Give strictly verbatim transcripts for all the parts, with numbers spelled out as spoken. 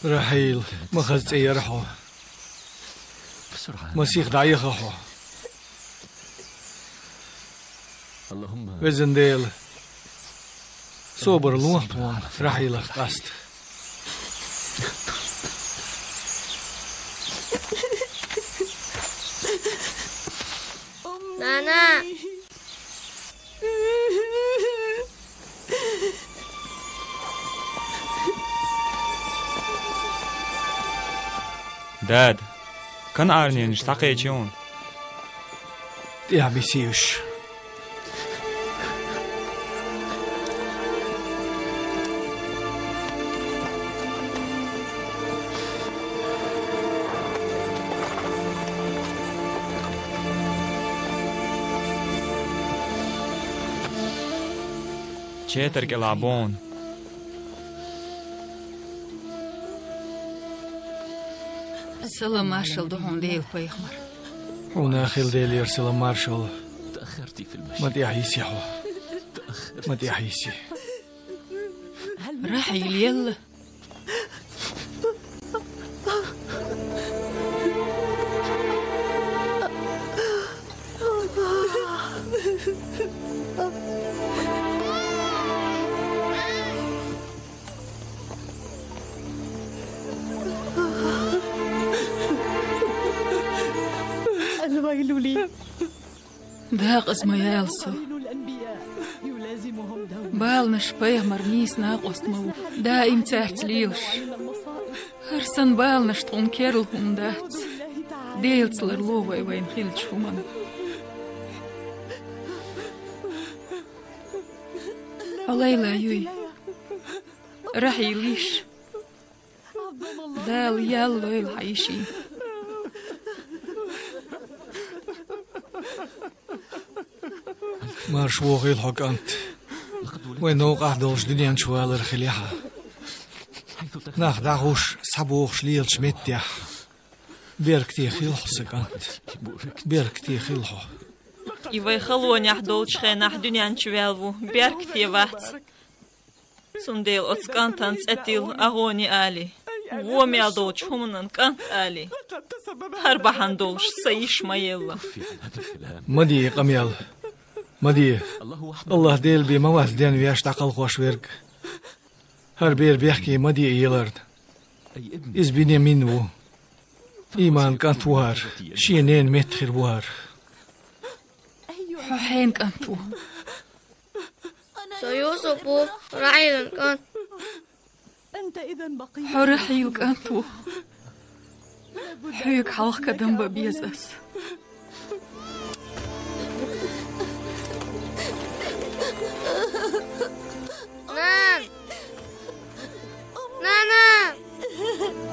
Рахьил, ма хаза цӀе яра хьо. Ма сиха дӀаяха хьо. Везан Дела, собар лолахь тхона Рахьилах къаста. Нана! Дада, КанӀаран ненаш схьакхечий хьуна? ТӀехьа бисий уьш. Четар кӀелахь бохьуна. Салам маршалла ду хьуна, Делан пайхамар. Хьуна а хуьлда Делера салам маршалла. Ма тӀехьа йисий хьо. Ма тӀехьа йисий. Рахьил елла? الويل لي. Дакъаза ма яла со. Баланаш пайхамарна нийса накъост ма ву, даим цаьрца лелаш. ХӀара санна баланаш тхуна керла хӀума дац. Делаца ларло вай вайна хиллачу хӀуманна. Хьо Лайла юй? Рахьил йиш? Дала ял лойла хьан йишин. Марша вогӀийла хьо, кӀант. Вай новкъахь долуш дуьнен чу валар хилла хьан. Нах дӀахьуш, схьабогӀуш лелачу меттехь. Беркате хила хьо, сан кӀант. Беркате хила хьо. И вай халонехь долчу хенахь дуьнен чу ваьлла ву, беркате вац. Цундела оцу кӀантана цӀе тилла агӀони алий, вон мел долчу хӀуманан кӀант алий, хӀара бахьана долуш сан йиш ма елла. Ма де и къамел, ма де. АллахӀ Дела бен ма вац денвеш дӀакхалхош верг. ХӀара бер бехке ма де и яларна. Иза Биньямин ву. Ийман кӀант ву хӀара, шен ненан метта хир ву хӀара. Хьо хьенан кӀант ву? Со Юсуп ву, Рахьилан кӀант. Хьо Рахьилан кӀант ву. Хьоьга хьалха кадам бан беза ас. Нана! Нана!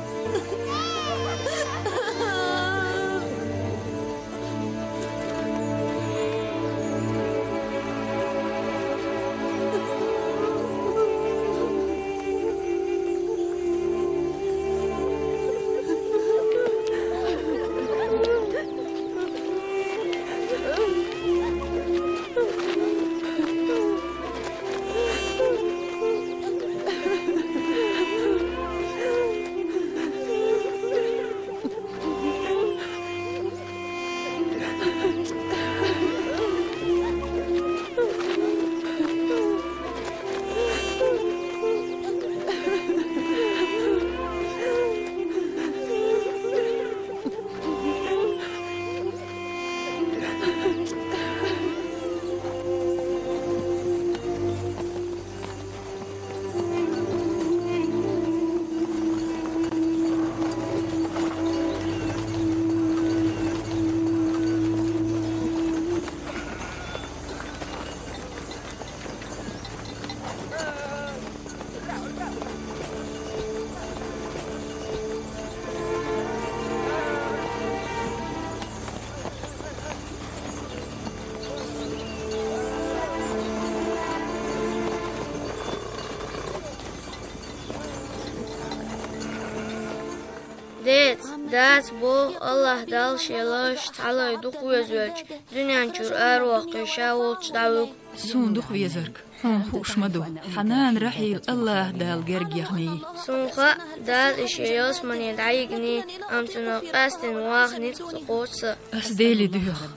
Дас боху, АллахӀ Далла шен лайш цхьалай дукха везавелча, дуьнен чуьра араваккхий ша волчу дӀавуьгу. Суна дукха везарг хьуна хууш ма ду. Хьан нана Рахьил АллахӀ Дала герга яхний. Суна хаьа, Дала и шен ялсамане дӀайигний, амма цунах къаьстина ваха ницкъ ца кхочу сан. Ас Деле доьху,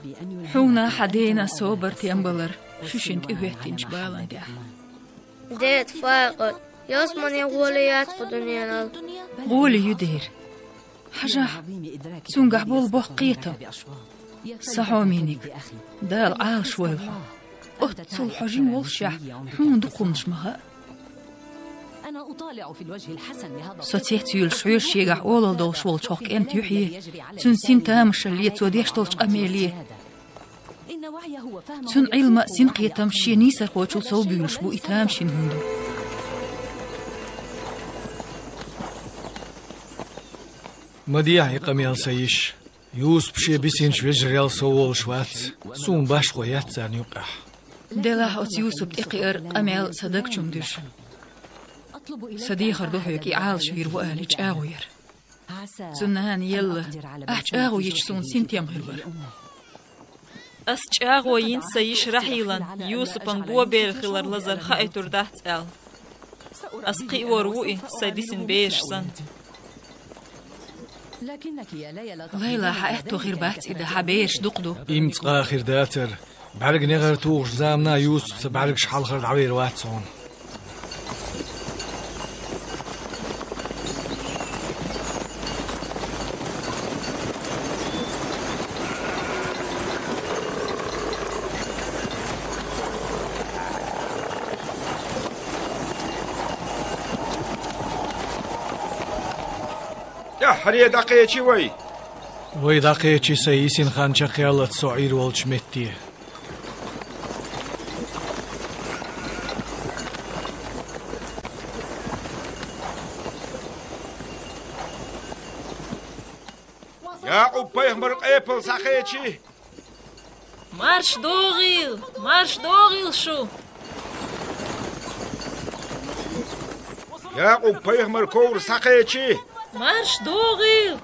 хьуна хьан дена собар, тем балар шу шина тӀехӀоьттинчу балан тӀехь. Деда Факъат, ялсамане гӀоле яц кху дуьненал. ГӀоле ю дера. Хьажахь, цуьнгахь болу боккха кхетам. Сан хьомениг, Дала Ӏалашвойла хьо. Оццул хьо жима волушшехь, хьуна дукха хӀуманаш ма хаьа. Со цецвуьйлуш хьоьжу шегахь олалла долуш волчу хӀокху кӀентан юьхье, цуьнан синтамашалле, цо деш долчу къамеле. Цуьнан Ӏилма а, синкхетам а шен нийсархочул совбуьйлуш бу, и тамашийна хӀума ду. Ма дехьа и къамел, сан йиша. Юсуп шен бисинчу вежарел сов волуш вац, суна башхо яц царна юккъехь. Делахь оцу Юсупа тӀекхиар къамел сан даг чу ма дуьжу. Сан дехар ду хьоьга, и Ӏалашвийр ву аьлла чӀагӀо яр. Цуьнан нана елла, ахь чӀагӀо йича суна синтем хир вара. Ас чӀагӀо йина сан йиша Рахьилан Юсупан го бер хилар лазар хаийтур дац аьлла. Ас кхиор ву и, сайн дисина бераш санна. Лайла, хьан аьтто хир бац и дан, хьан бераш дукха ду. Имцкъа хир дацара. БӀаьрг негӀар тухучу замана Юсуп сан бӀаьргаш хьалхара дӀавер вац хьуна. ТӀаьххьаре дӀакхечи вай. Вай дӀакхечи, сан йисина хан чекхъяллалц со Ӏийр волчу метте. Якъуб-пайхамар къепал схьакхечи! Марш догӀийла! Марш догӀийла шу! Якъуб-пайхамар ковра схьакхечи! Марш догӀийла!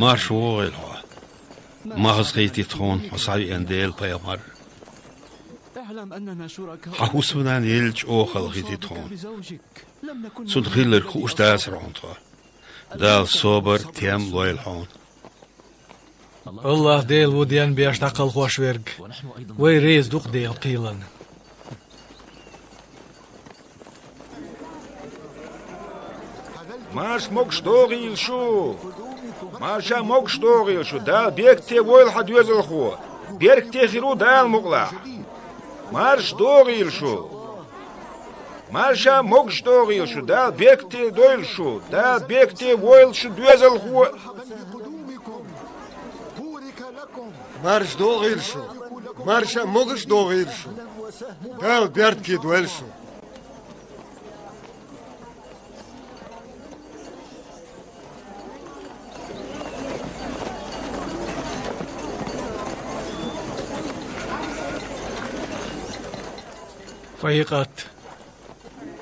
Марша вогӀийла хьо. Махаза хийтийта хьуна хьо схьавеана Делан пайхамар. Хьан хӀусамнана елла чӀогӀа хала хийтийта хьуна. Цунна хилларг хууш дацара хьуна тхо. Дала собар, тем лойла хьуна. АллахӀ Дела ву денбеш дӀакхалхош верг. Вай реза ду-кх Делан кхелана. Марша могуш догӀийла шу! Марша могуш догӀийла шу! Дала беркате войла хьан доьзалхо! Беркате хир ву Дала мукъалахь! Марша догӀийла шу! Марша могуш догӀийла шу! Дала беркате дойла шу! Дала беркате войла шу доьзалхо! Марша догӀийла шу! Марша могуш догӀийла шу! Дала беркате дойла шу! Вай къат,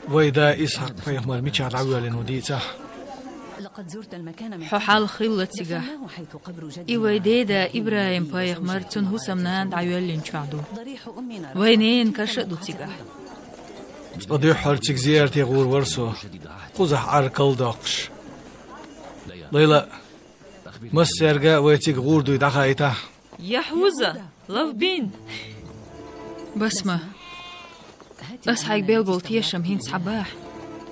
вай да Исхьакъ-пайхамар мичахь дӀавоьллина ву дийцахь. Хьо хьалха хилла цигахь. И вай деда ИбрахӀим-пайхамар цуьнан хӀусамнана дӀайоьллинчохь ду. Вай ненан каш а ду цигахь. Цкъа дуьххьара цига зерате гӀур вара со, кхузахь Ӏар карладоккхуш. Лайла, массаьрга а вай цига гӀур дуй дӀахаийтахь. Яхьуза, Лавбин! Басма, ас хьайга бел болу тешам хӀинца хьан бахьа,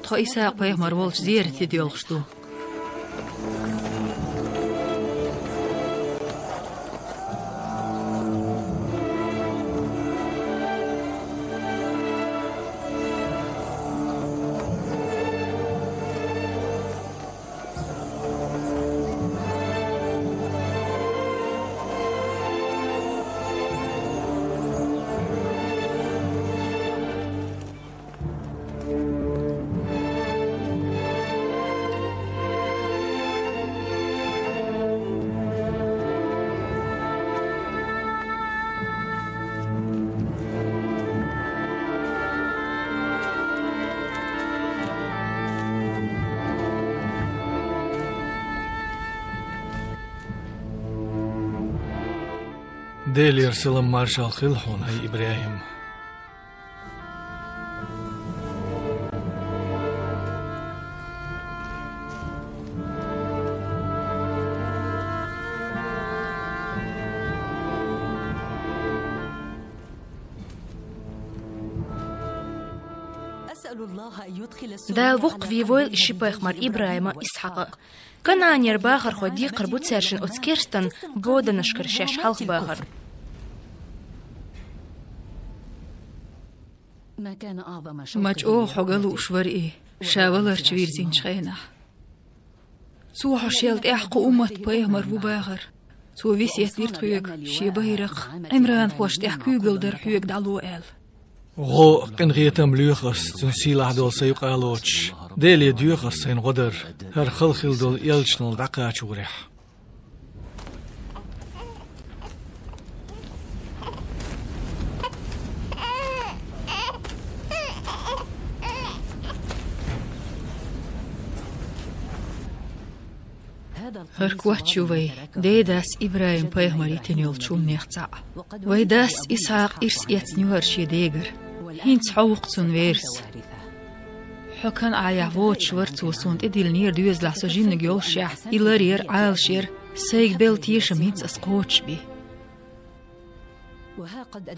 тхо Исхьакъ-пайхамар волчу зерате доьлхуш ду. Делера салам-маршалла хуьлда хьуна, хӀай ИбрахӀим. Дала воккхаве войла и ши пайхамар ИбрахӀим а, Исхьакъ а. КанӀанера бахархой декхар бу цаьршинна оцу керстанан боданашкара шаьш хьалхабахар. Ма чӀогӀа хьо ган лууш вара и, ша валарчу вирзинчу хенахь. Цо хьо шел тӀаьхьа кху уммат пайхамар ву бахар. Цо весет дира тхоьга, шен байракх, Ӏимранхошна тӀехь куьйгалла дар хьоьга дӀало аьлла. ГӀо, къинхетам лоьху ас, цуьнан сийлахь долу сайн юкъа а лоцуш. Деле доьху ас сайна гӀо дар, хӀара хала хилла долу элчанал дӀакхачорехь. ХӀара коч ю вай, дедас ИбрахӀим-пайхамар йитина йолчу хӀуманех цхьаъ. Вай дас Исхьакъ ирс эцна ю хӀара шен дегара. ХӀинца хьо ву-кх цуьнан верас. Хьо КанӀанехь воцуш вара цо суна тӀедиллинера доьзалехь со жиманиг йоллушехь, и лар яра, Ӏалаш яра, сайга белла тешам хӀинца ас кхочушбен.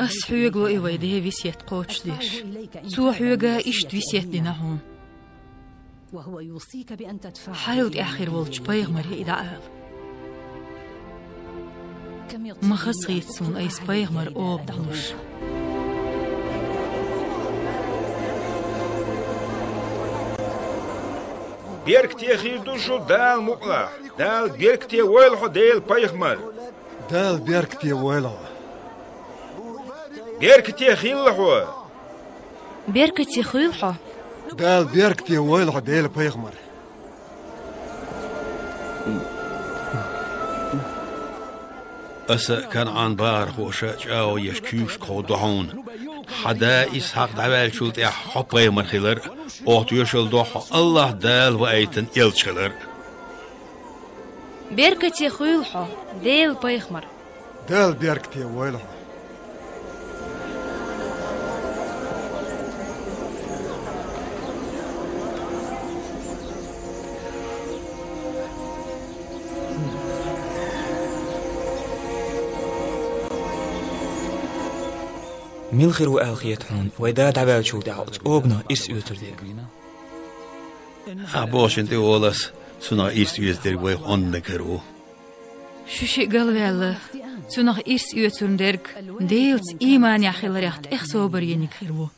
Ас хьоьга ло и вай ден весет кхочушдеш. Цо хьоьга иштта весет дина хьуна. Хьайла тӀаьхьа хир волчу пайхамаре и дӀаала. Ма хазахета суна айса пайхамар оба дӀалуш. Беркате хир ду шу Дала мукъалахь. Дала беркате войла хьо, Делан пайхамар. Дала беркате войла хьо. Беркате хилла хьо. Беркате хуьйла хьо. Дала беркате войла хьо, Делан пайхамар. Аса КанӀан бахархоша чӀагӀо еш куьйгашка кховдадо хьуна. Хьан да Исхьакъ дӀаваьллачул тӀаьхьа хьо пайхамар хилар а, оха тоьшалла до хьо АллахӀ Дала ваийтина элча хилар а. Беркате хуьйла хьо, Делан пайхамар. Дала беркате войла хьо. Мила хир ву аьлла хета хьуна, вай да дӀаваьллачул тӀаьхьа оцу обанах ирс оьцур дерг? Ахь бохучунна тӀеволу ас, цунах ирс оьцу дерг вайх онданиг хир ву. Шу шиъ галваьлла, цунах ирс оьцурна дерг Делаца ийманехь хиларех тӀех собар йиниг хир ву.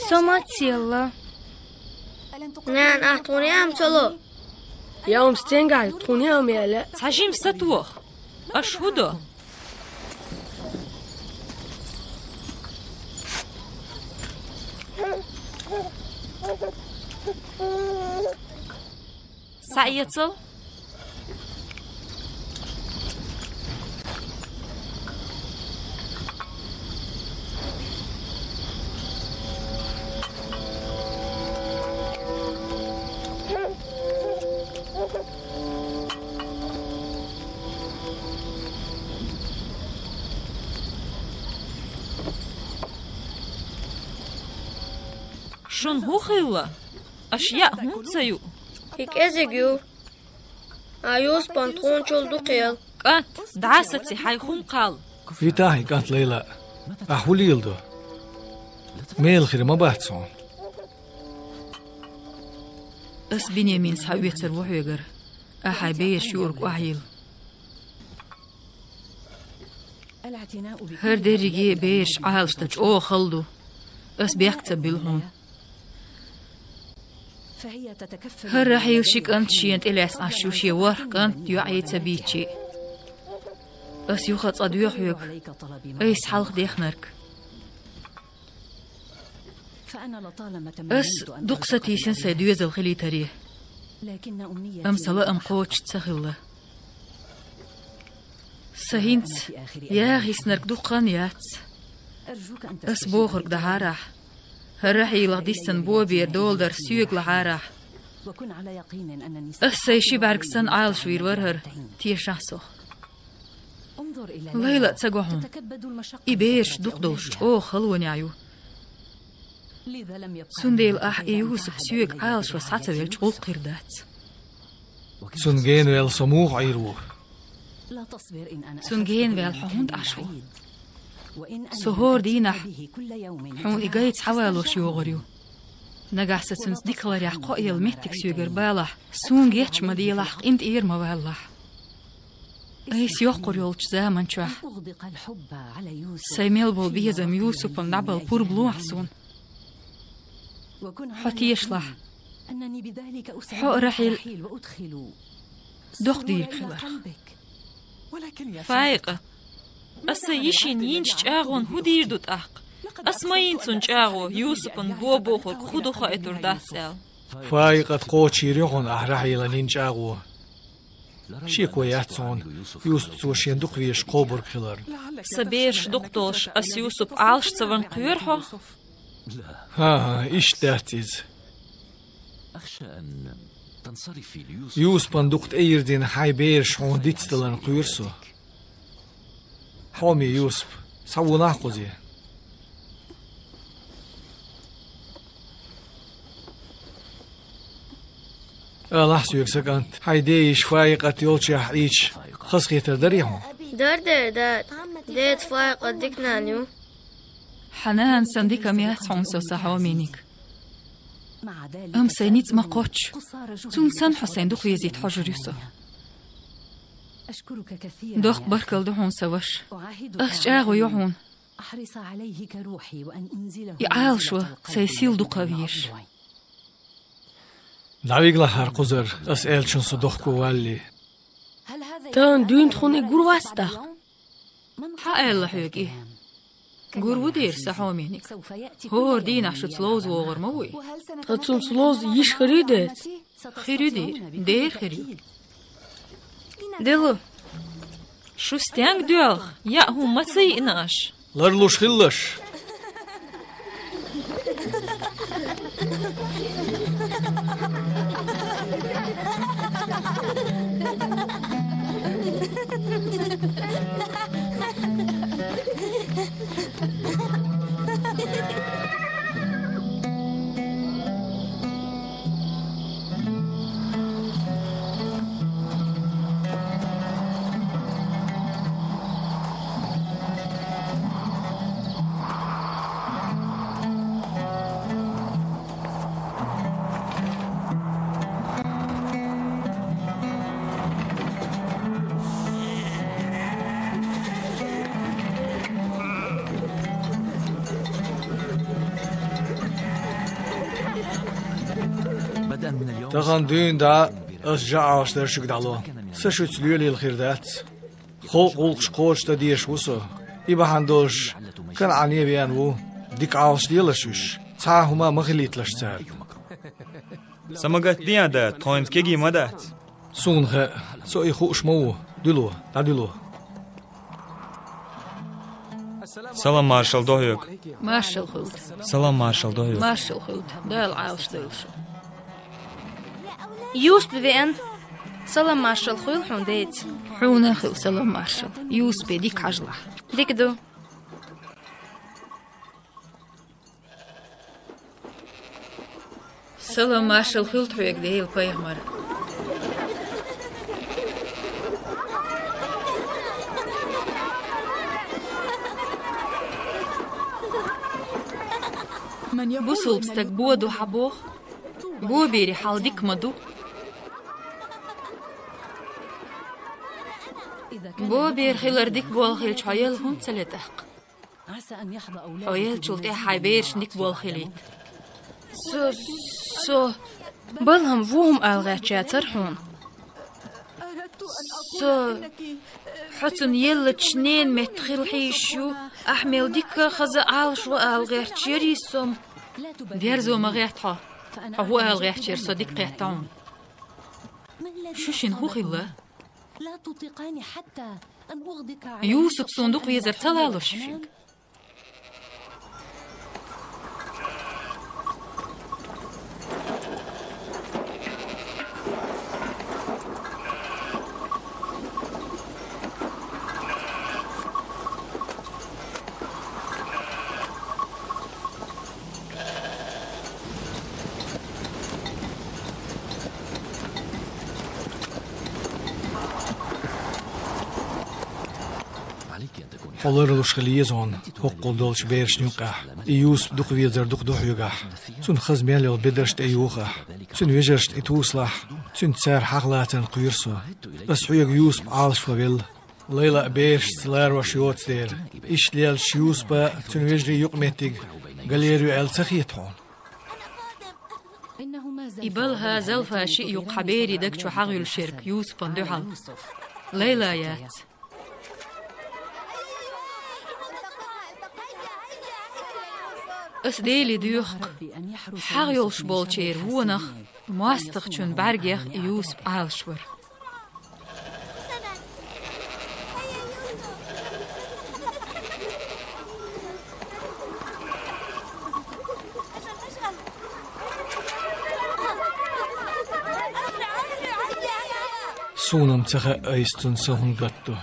Со мацелла. Нана, ахь тхуна яам ца ло? Яам стенгахь тхуна яам яьлла. Цхьа жима сатоха. Аша хӀу до? Схьаэцал. Шуна хӀун хилла? Аша яа хӀунда ца юу? И кӀезиг ю. А Юсупан тхуначул дукха яьлла. КӀант, дӀа а саций, хьайн хӀума кхалла. Витахь и кӀант, Лайла. Ахь хӀун леладо? Мела хир ма бац хьуна. Ас Биньямина схьаоьцур ву хьоьгара. Ахь хьайн бераш юург охьайилла. ХӀара дерриге бераш Ӏалашдан чӀогӀа хала ду. Ас бехк ца буьллу хьуна. ХӀара Рахьил ши кӀант шена тӀелаьцна Ӏаш ю, шен ворхӀ кӀант йоӀе ца бийцча. Ас юха а цкъа доьху хьоьга, айса хьалха дехнарг. Ас дукха сатийсина сайн доьзал хилийтаре. Амма сан лаам кхочуш ца хилла. Сан хӀинца яха йиснарг дукха хан яц. Ас бохург дахьара ахь. ХӀара Рахьилах диссина бобера доладар соьга лахьара ахь. Ас сайн ши бӀаьрг санна Ӏалашвийр вара хӀара, тешахь сох. Лайла а ца го хьуна. И бераш дукха долуш чӀогӀа халонехь ю. Цундела ахь и Юсуп соьга Ӏалашван схьа ца велча, гӀуллакх хир дац. Цунна генаваьлла со муха Ӏийр ву? Цунна генаваьлла хьо хӀунда Ӏаш ву? Со хӀора дийнахь хьуна и гайца схьавалош йогӀур ю. Нагахь сан цуьнца дика хиларехь кхоъ елла меттиг соьгара балахь, суна геч ма делахь, къинтӀера ма валалахь. Айса йоккхур йолчу заманчохь сайн мел болу безам Юсупна дӀабала пурба лохьа суна. Хьо тешалахь, хьо а, Рахьил а доккха дийриг хиларх. Фаикъат, аса сан йишина йинчу чӀагӀонна хӀун дийр ду тӀаккха? Аса ма йина цунна чӀагӀо, Юсупна бо бохург хӀун ду хоуьйтур дац аьлла. Фаикъат кхочуш йийр ю хьуна ахь Рахьилна йина чӀагӀо. Шеко яц хьуна, Юсупца цо шена дукха везаш кхобург хиларна. Сан бераш дукха долуш, ас Юсуп Ӏалаш ца ван кхоьру хьо? ХӀан-хӀа, иштта дац иза. Юсупна дукха тӀейирзина хьайн бераш хьуна дицдаларна кхоьру со. Хьоме Юсуп, схьавонахьа кхузе. Алахь соьга, сан кӀант, хьайн ден йиша Фаикъат йолччохь Ӏийча, хазахетар дарий хьуна? Дара дера, дада. Деца Фаикъат дика нана ю. Хьан нанас санна дика ма яц хьуна со, сан хьомениг. Амма сайн ницкъ ма кхоччу. Цунна санна хьо сайна дукха везийта хьожур ю со. Доккха баркалла ду хьуна, сан ваша. Ас чӀагӀо йо хьуна, и Ӏалашван сайн сил дукха везаш. ДӀавигала хӀара кхузара, ас аьллачун со дохко валале. Тахана дуьйна тхуна и гур вац тӀаккха? Хьан аьлла хьоьга и? Гур ву дера, сан хьомениг. ХӀора дийнахь шуьца ловза вогӀур ма вуй. Ткъа цунца ловза йиш хир ю дера? Хир ю дера, дера хир ю. Делу. Шу стенга доьлху, яа хӀума ма ца йиъна аша? Ларлуш хилалаш. Тахан дуьйна дӀа ас жа Ӏалашдар шуьга дӀало. Са шуьца лелийла хир дац. Халкъ гӀуллакхаш кхочушдан дезаш ву со. И бахьана долуш КанӀане веана ву. Дика Ӏалашделаш уьш. Цхьа а хӀума ма хилийталаш цара. Са магатта деана да, тхоьнца кегий ма дац. Суна хаьа, со и хууш ма ву. Дуьло, дӀадуьло. Салам маршалла ду хьоьга. Маршалла хуьлда. Салам маршалла ду хьоьга. Маршалла хуьлда. Дала Ӏалашдойла шу. Юсуп веана. Салам маршалла хуьлда хьуна, деца. Хьуна а хуьлда салам маршалла. Юсупе дика хьажалахь. Дика ду. Салам маршалла хуьлда хьоьга, Делан пайхамар. Бусалба стаг бо ду хьан боху? Бо берийн хьал дика ма ду. Бо бер хилар дика болу хилча, хьо елла хӀунда ца ле тӀаккха? Хьо еллачул тӀаьхьа хьайн берашна дика болу хилийта. Со, со, балхам ву хӀума ала гӀерташ яцара хьуна. Со, хьо цунна еллачу ненан метта хила хьийзаш ю, ахь мел дика, хаза, Ӏалашво ала гӀерташ ярий со-м? Дерзо ма гӀерта хьо. Хьо хӀун ала гӀерташ яра, со дика кхетта хьуна. Шу шина хӀун хилла? Юсуп суна дукха везар ца лалуш шуьга? Хьо ларлуш хила еза хьуна хӀоккхул долчу берашна юккъехь. И Юсуп дукха везар дукха ду хьоьгахь. Цунна хаза мел йолу бедарш тӀеюхахь. Цуьнан вежаршна и тусалахь, цуьнца цара хьагӀ лацарна кхоьру со. Ас хьоьга Юсуп Ӏалашво велла. Лайла берашца ларош йоцу дела, иштта леллачу Юсупа, цуьнан вежарий юкъаметтиг галъер ю аьлла ца хета хьуна? И балха Залфа шиъ юккъахь берийн даг чу хьагӀ юьллуш ерг Юсупан дуьхьал. Лайла яц. Ас Деле доьху-кх, хьагӀ йолуш болчеран вонах, мостагӀчун бӀаьргех Юсуп Ӏалашвар. Суна-м ца хаьа айса цунна са хӀунда гатду.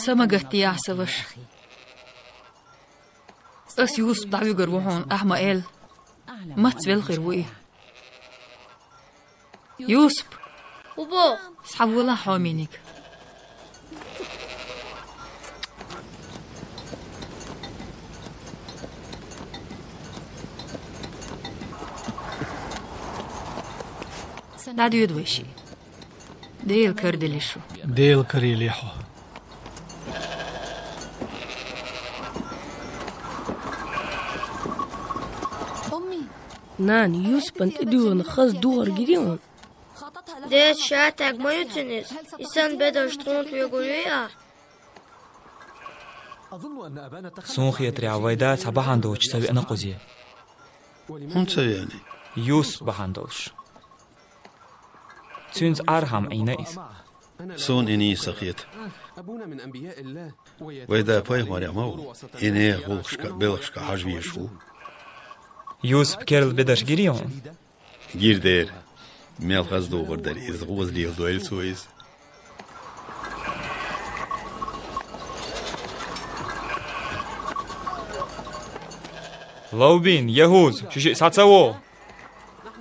Са ма гатдехьа, сан ваша. Ас Юсуп дӀавуьгур ву хьуна, ахь ма аьлла. Маца велла хир ву и? Юсуп! ХӀун боху? Схьаволахь хьо миниг. ДӀадоьду вай шиъ. Дела караделла шу. Дела караелла хьо. Нана, Юсупан тӀедуьйлина хаза духар гирий хьуна? Деца ша таг ма ю цуьнан иза. И санна бедарш тхуна тоьгур юй ахь? Суна хетарехь, вай да цхьа бахьана доцуш ца веана кхузе. ХӀунда ца веана? Юсуп бахьана долуш. Цуьнца Ӏар-хӀама Ӏийна иза. Суна и нийса ца хета. Вай да пайхамарех ма ву, и нехан гӀуллакхашка, белхашка хьажа везаш ву. Юсупан керла бедарш гирий хьуна? Гира дера. Мел хаза духар дара иза, гӀоза леладойла цо иза. Лавбин, ЯхӀуза, шу шиъ схьа ца вогӀу?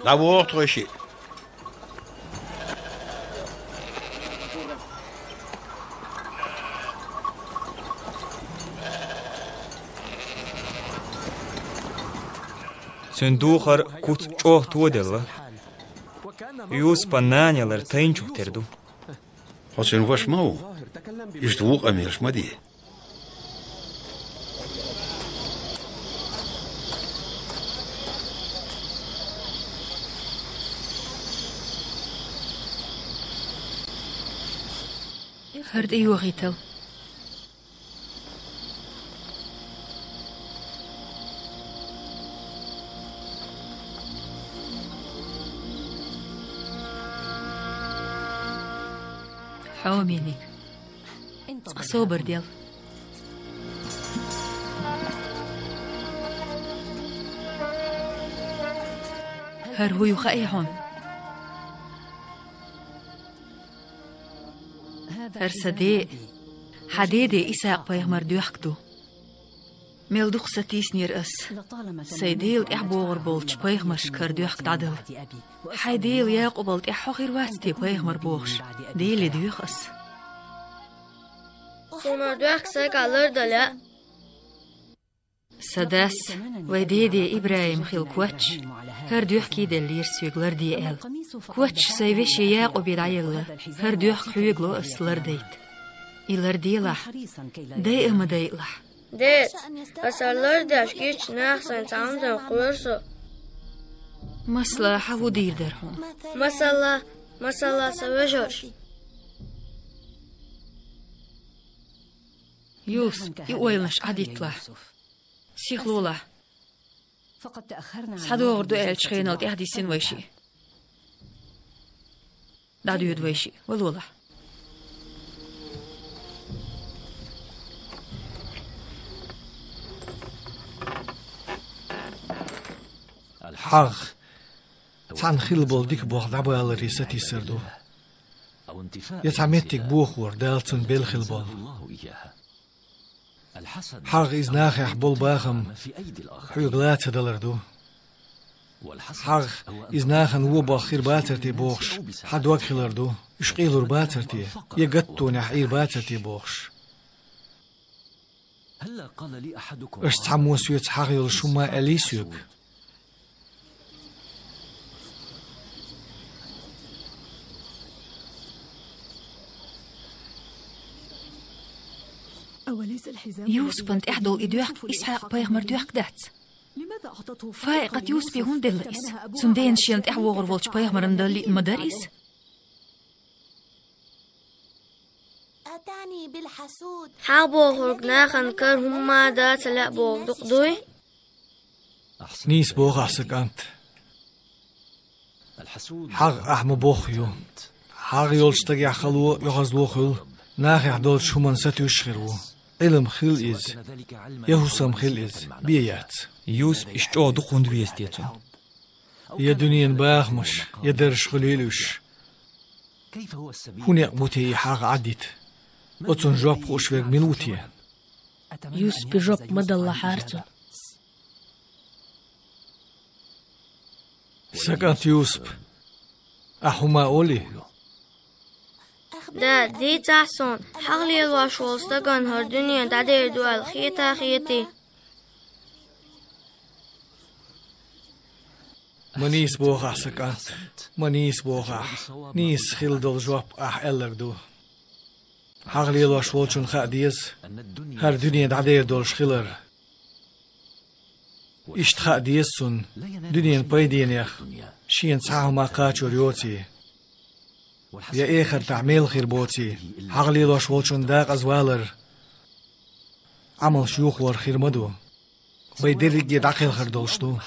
ДӀавогӀу тхо шиъ. Цуьнан духар куц чӀогӀа тоделла. Юсупан нана ялар тайначух тера ду. Хьо цуьнан ваша ма ву? Иштта ву къамелаш ма де. ХӀара тӀейохийтал. Хьо, Мелик. Цкъа собар дел. ХӀара хӀу ю хаьий хьуна? ХӀара са де, хьа деде Исхьакъ-пайхамара доьхка ду. Мел дукха сатийснера ас, сай Дела тӀаьхьа богӀур болчу пайхамаршка хӀара доьхка дӀадала. Хьайн дела Якъубал тӀаьхьа хьо хир вац те пайхамар бохуш, Деле доьху ас. Суна хӀара доьхка сайгахь лардала лаьа. Сан дас, вайн деде ИбрахӀима хилла коч, хӀара доьхка йийделлера соьга ларде аьлла. Коч сайн веше Якъубе дӀаелла, хӀара доьхка хьоьга ло ас лардайта. И ларделахь, дайа а ма дайалахь. Деда, аса лардеш гича, наха сайна цхьа хӀума дан кхоьру со. Масала, хьан хӀу дийр дара хьуна? Масала, масала, сан вежарш. Юсуп, и ойланаш Ӏадитталахь. Сихлолахь. СхьадогӀур ду аьллачу хенал тӀаьхьадисина вай шиъ. ДӀадоьду вай шиъ. Валолахь. ХьагӀ. Цхьана хилла болу дика болх дӀабаларе сатийсар ду. Я цхьа меттиг бохор, Дала цунна белла хилла болу. ХьагӀ, иза нахехь болу бахам хьоьга ла ца далар ду. ХьагӀ, иза нахана вон болх хир бацар те бохуш, хьан дог хилар ду, уьш къелур бацар те, я гаттонехь Ӏийр бацар те бохуш. Аша цхьаммо соьца хьагӀ йолуш хӀумма аьллий соьга? Юсупан тӀехь долу и доьхка Исхьакъ-пайхамар доьхка дац. Фаикъат Юсупе хӀунда делла иза? Цундела шена тӀехь вогӀур волчу пайхамарна даллиъна ма дара иза? ХьагӀ бохург нахана кара хӀумма а дан ца лаьа бохург ду-кх дуй? Нийса боху ахь, сан кӀант. ХьагӀ ахь ма бохху ю. ХьагӀ йолчу стагехь хало, оьгӀазло хуьлу, нахехь долчу хӀуманна сатуьйсуш хир ву. Ӏилма хила иза, я хӀусам хила иза, бен яц. Юсуп, иштта чӀогӀа дукха хӀунда веза те цунна? Я дуьненан бахамаш, я даржаш хуьлийла уьш. ХӀун некъ бу те и хьагӀ Ӏадита? Оцунна жоп хууш верг мила ву те? Юсупе жоп ма даллахьара цунна. Сан кӀант Юсуп, ахь хӀумма олий? Да, дийцахь суна, хьагӀ лелош волу стагана хӀара дуьне дӀадер ду аьлла хета а хетий? Ма нийса боху ахь, сан кӀант, ма нийса боху ахь. Нийса хила долу жоп ахь аьлларг ду. ХьагӀ лелош волчунна хаа деза хӀара дуьне дӀадер долуш хилар. Иштта хаа деза цунна, дуьненан пайденех шена цхьа а хӀума кхачор йоций, я эхартахь мел хир боций, хьагӀ лелош волчунна дакъазвалар Ӏамалш йохор хир ма ду. Вай дерриге дӀакхелхар долуш ду.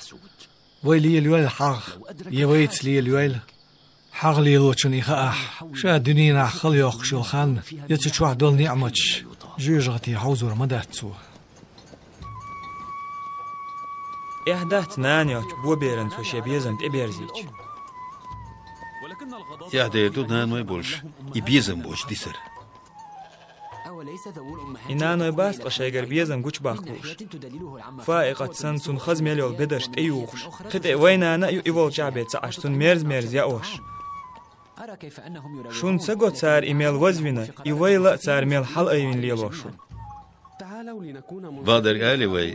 Вай лелайойла хьагӀ, я вайца лелайойла. ХьагӀ лелочунна и хаахь, ша дуьненахь хала йоккхуш йолу хан я цу чохь долу неӀматаш жоьжахате хьовзор ма дац цо. Эхь дац нана йоцчу боберан цо шен безам тӀеберзийча. Эхь дер ду наной болуш и безам боцуш дисар. И наной бац ткъа шайгара безам гучубаккхуш. Фаикъат санна цунна хаза мел йолу бедарш тӀеюхуш, кхин тӀе вай нана а ю и волчохь бен ца Ӏаш, цунна мерза-мерза яош. Шуна ца го цара и мел вазвина, и вайла а цара мел хьалаайвина лелош ву? Бакъдерг алий вай,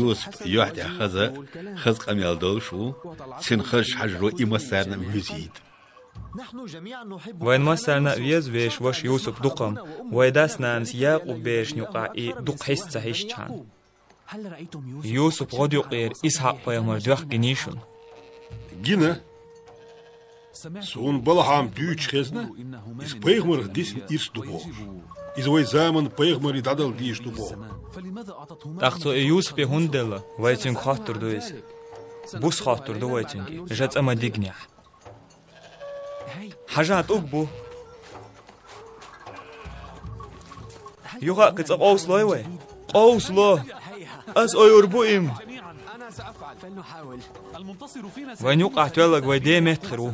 Юсуп юьхь тӀехь хаза, хаза къамел долуш ву, цуьнан хазачу хьажаро и массарна а вуьзийта. Вайн массарна а веза вешан ваша Юсуп дукха-м, вайн дас-нанас Якъуб берашна юкъахь и дукха хьиста ца хьисчхьана. Юсуп гӀодаюкъера Исхьакъ-пайхамар доьхка гиний шуна? Гина. Суна балхьама дуьйцуш хезна, иза пайхамарх дисина ирс ду бохуш. Иза вай заман пайхамарий дӀадала дезаш ду боху. ТӀаккха цо и Юсупе хӀунда делла, вай цуьнга хоттур ду иза. Буса хоттур ду вай цуьнга, жа цӀа ма дигнехь. Хьажа, тӀулг бу. Юха а кхин цкъа къовсалой вай? Къовсало! Ас ойур бу им! Вайна юкъахь тоьлларг вай ден метта хир ву.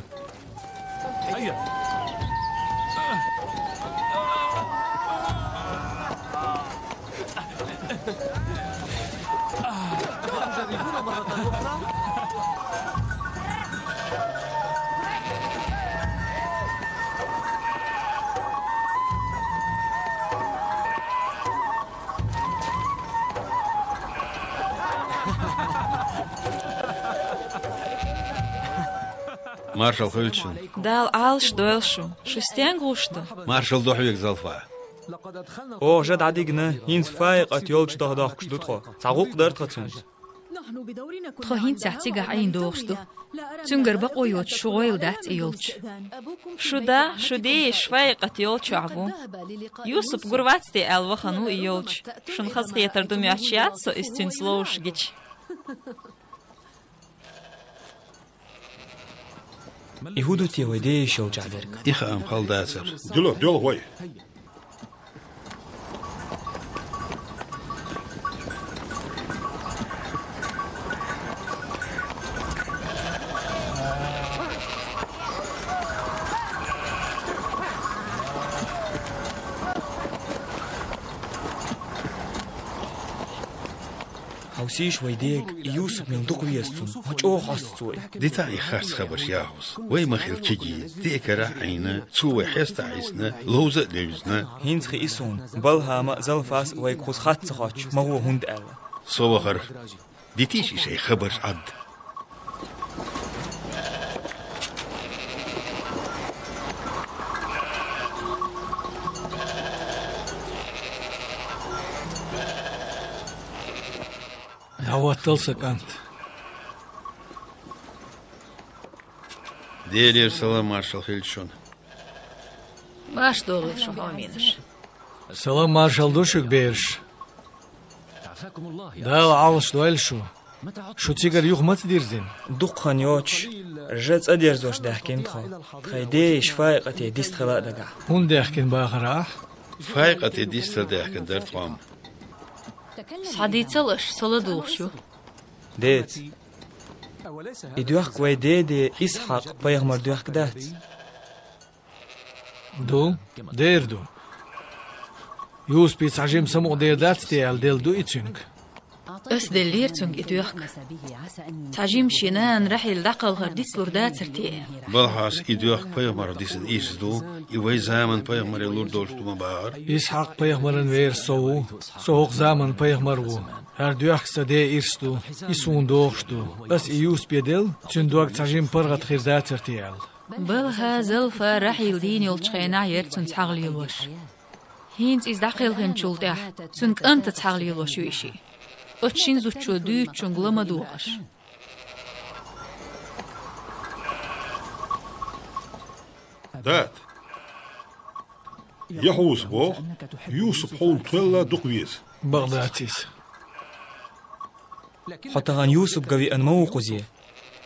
Маршалла хуьлда шуна. Дала Ӏалаш дойла шу. Шу стенга гӀуш ду? Маршалла ду хьоьга, Залфа. Оха жа дӀадигна, хӀинца Фаикъат йолчу даха дохкуш ду тхо. Цхьа гӀуллакх дара тхан цуьнца. Тхо хӀинццехь цигахь Ӏийна догӀуш ду. Цуьнгара бакъо йоцуш шу гӀойла дац и йолчу. Шу да, шу деш Фаикъат йолчохь ву. Юсуп гур вац те аьлла вахана ву и йолчу. Шуна хазахетар ду моьттуш яц со иза цуьнца ловзуш гича. И хӀун ду те вай ден йиша йолчохь дерг? И хаам хала дацара. Дила, доьлху вай. Хьовсийша вай дега, и Юсуп мел дукха веза цунна, хьо чӀогӀа хьоста цо и. Дита и харц хабарш, Яхьус. Вай ма хилла кегий, деа карахь а Ӏийна, цо вай хьеста а хьийсина, ловза а левзина. ХӀинца хии суна, Балхама а, Залфас а вайга кхуза хатта ца хоттуш, ма гӀо хӀунда аьлла. Со вахара. Дитийша и шайн хабарш Ӏад. ДӀахӀоттал, сан кӀант. Делера салам-маршалла хилда шуна. Марша догӀийла шун хьоменаш. Салам-маршалла ду шуьга, бераш. Дала Ӏалаш дойла шу. Шу цигара юха маца дирзина? Дукха хан йоцуш, жа цӀа дерзош даьхкина тхо. Тхайн ден йиша Фаикъате диста хила а дагахь. ХӀунда даьхкина бахара ахь? Фаикъате дистар даьхкина дара тхо-м. Схьадийцал аша, со ладугӀуш ю. Деца. И доьхка вай ден ден Исхьакъ-пайхамаран доьхка дац? Ду, дера ду. Юсупе цхьа жима самукъа дер дац те аьлла делла ду и цуьнга? Ас деллера цуьнга и доьхка. Цхьа жима шен нана Рахьил дӀакхалхар дицлур дацара те аьлла. Балхьас, и доьхка пайхамарах дисина ирс ду, и вай заман пайхамаре лур долуш ду ма бахара. Исхьакъ-пайхамаран верас со ву, со хӀокху заман пайхамар ву. ХӀара доьхка сан ден ирс ду, и суна догӀуш ду. Ас и Юсупе делла, цуьнан дог цхьа жима паргӀат хир дацара те аьлла. Балха, Залфа, Рахьил дийна йолчу хенахь яра цуьнан цхьаалла лелош. ХӀинца иза дӀакхелхинчул тӀаьхьа цуьнан кӀантан цхьаалла лелош ю и шиъ. Оцу шина зудчо дуьйцучуьнга ла ма догӀуш. Дада, Яхьуса боху, Юсуп хьуна кхоьлла дукха веза. Бакъ дац иза. Хьо тахана Юсуп ган веана ма ву кхузе.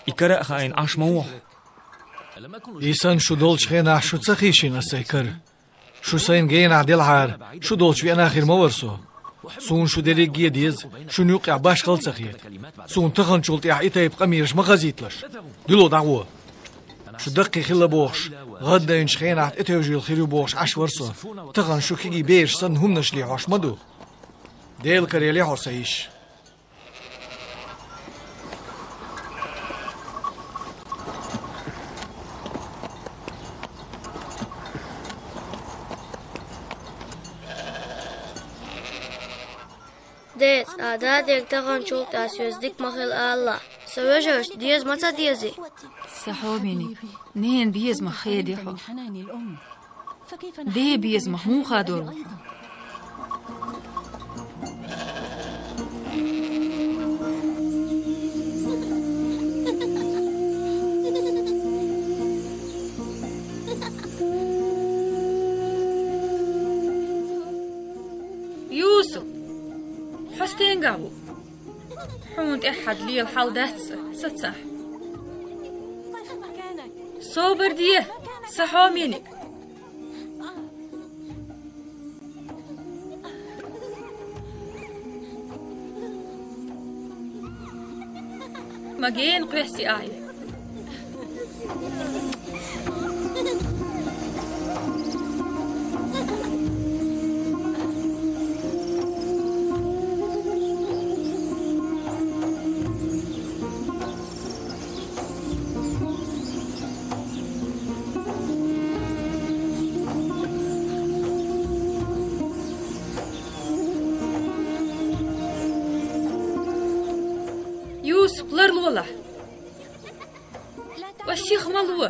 И кара а хаийна Ӏаш ма ву хьо. И санна шу долчу хенахь шу ца хийшина аса сайн кара? Шу сайна генахь делахьара, шу долчу веана хир ма вара со. Суна шу дерриге а деза, шуна юккъехь башхалла ца хета. Суна таханчул тӀаьхьа и тайпа къамелаш ма хазийталаш. Дуьло дӀагӀо. Шу даккхий хилла бохуш, гӀаддайначу хенахь тӀетевжийла хир ю бохуш Ӏаш вара со. Тахана шу кегий бераш санна хӀуманаш лехьош ма ду. Делан каре лехьо, сан йиша. Деца, а дадега таханчул тӀаьхьа соьца дика ма хила алалахь. Сан вежаршна деза ма ца дезий? Сан хьомениг, ненан безамах хеда хьо. Ден безамах муха хадор ву хьо? Стенгахь ву? Хьуна тӀехь хьада лела хьал дац сан, сацахь. Собар де, сан хьомениг. Ма гена кхоьссий ахьа. Юсуп, ларлолахь! Ва сиха ма ло!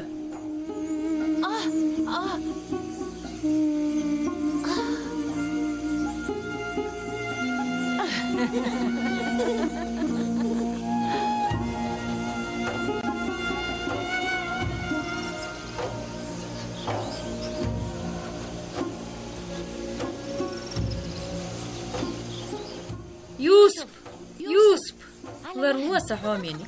Юсуп! Юсуп! Ларло, сан хьомениг.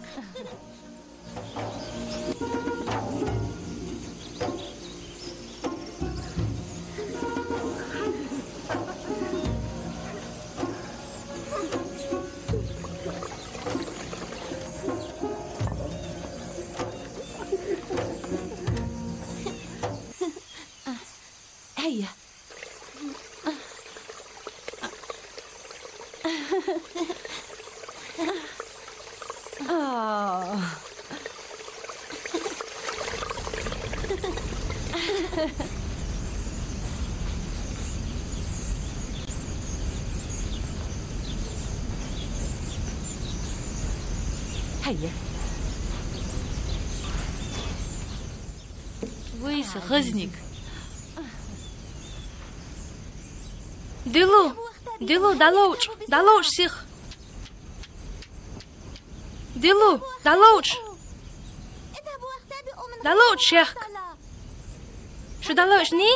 هيا. آه. هيا. ويس خزنك. Дилу! Дилу, дӀаловчӀ! ДӀаловчӀ сиха! Дилу, дӀаловчӀ! ДӀаловчӀ шехк! Шу дӀаловчӀ, ни?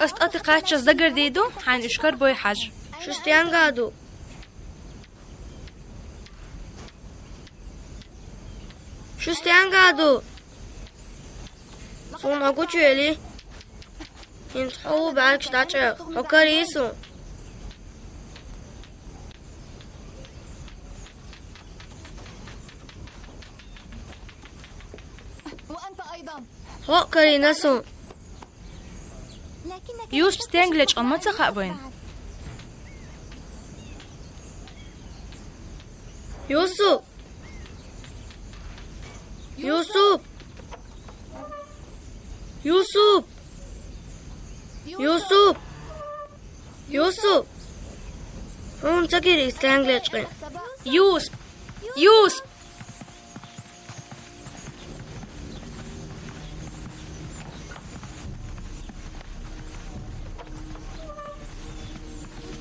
Ас тӀе кхаччалц дагардийр ду, хьайна уьш карабой хьажа. Шу стенга ду? Шу стенга ду? Суна хьо гучуйойла. ХӀинца хьо ву бӀаьргаш дӀачӀагӀа. Хьо карий суна? Хьо а карийна суна. Юсуп стенга лечкъина ма ца хаьа вайна? Юсуп! Юсуп! Юсуп! Юсуп! Юсуп! Хьуна ца гирий стенга лечкъина? Юсуп! Юсуп!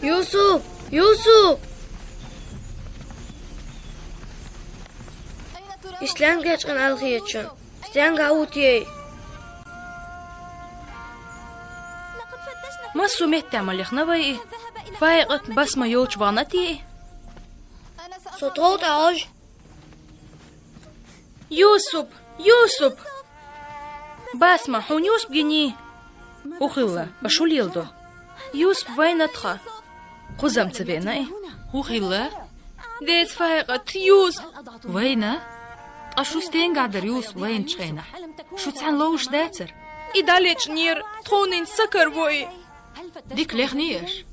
Юсуп! Юсуп! И стенга лечкъина аьлла хеташ. Стенга ву те? Массо а меттехь ма лехна вай и. Фаикъат, Басма йолчу вахана те и? Со тхов тӀе Ӏожа. Юсуп! Юсуп! Басма, хьуна Юсуп гиний? ХӀун хилла? Аш хӀун леладо? Юсуп вайна тхан. Кхуза-м ца веана и? ХӀун хилла? Деца, Фаикъат, Юсуп! Вайна? Ткъа шу стенгахь дара Юсуп вайначу хенахь? Шу цхьаьна ловзуш дацара? И дӀалечкъинера, тхуна хӀинца са карабо и. Дика лехний аш?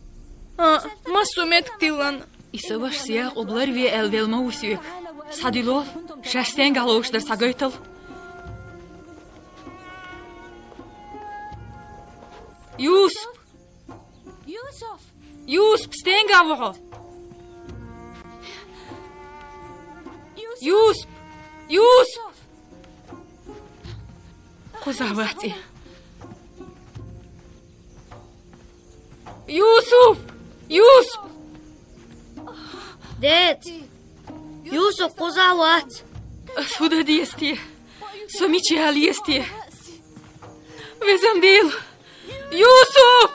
А, массо а меттиг тиллина. И сан вашас Якъуб ларве аьлла делла ма ву соьга. Схьадилол, шаьш стенгахь ловзуш дара схьагайтал. Юсуп! Юсуп, стенгахь ву хьо? Юсуп! Юсуп! Кхузахь вац и. Юсуп! Юсуп! Деца! Юсуп кхузахь вац! Ас хӀун дан деза те? Со мича яла еза те? Везан Даьла! Юсуп!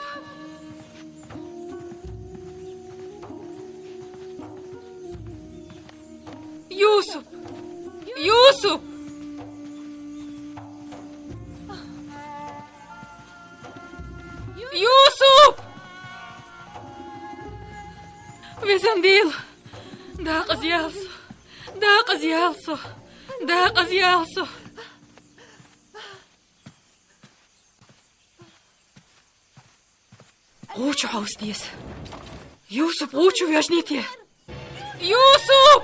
Юсуп! Юсуп! Юсуп! Везан Даьла! Дакъазъяла со! Дакъазъяла со! Дакъазъяла со! ГӀув чу хьовса деза. Юсуп гӀув чу вежнай те? Юсуп!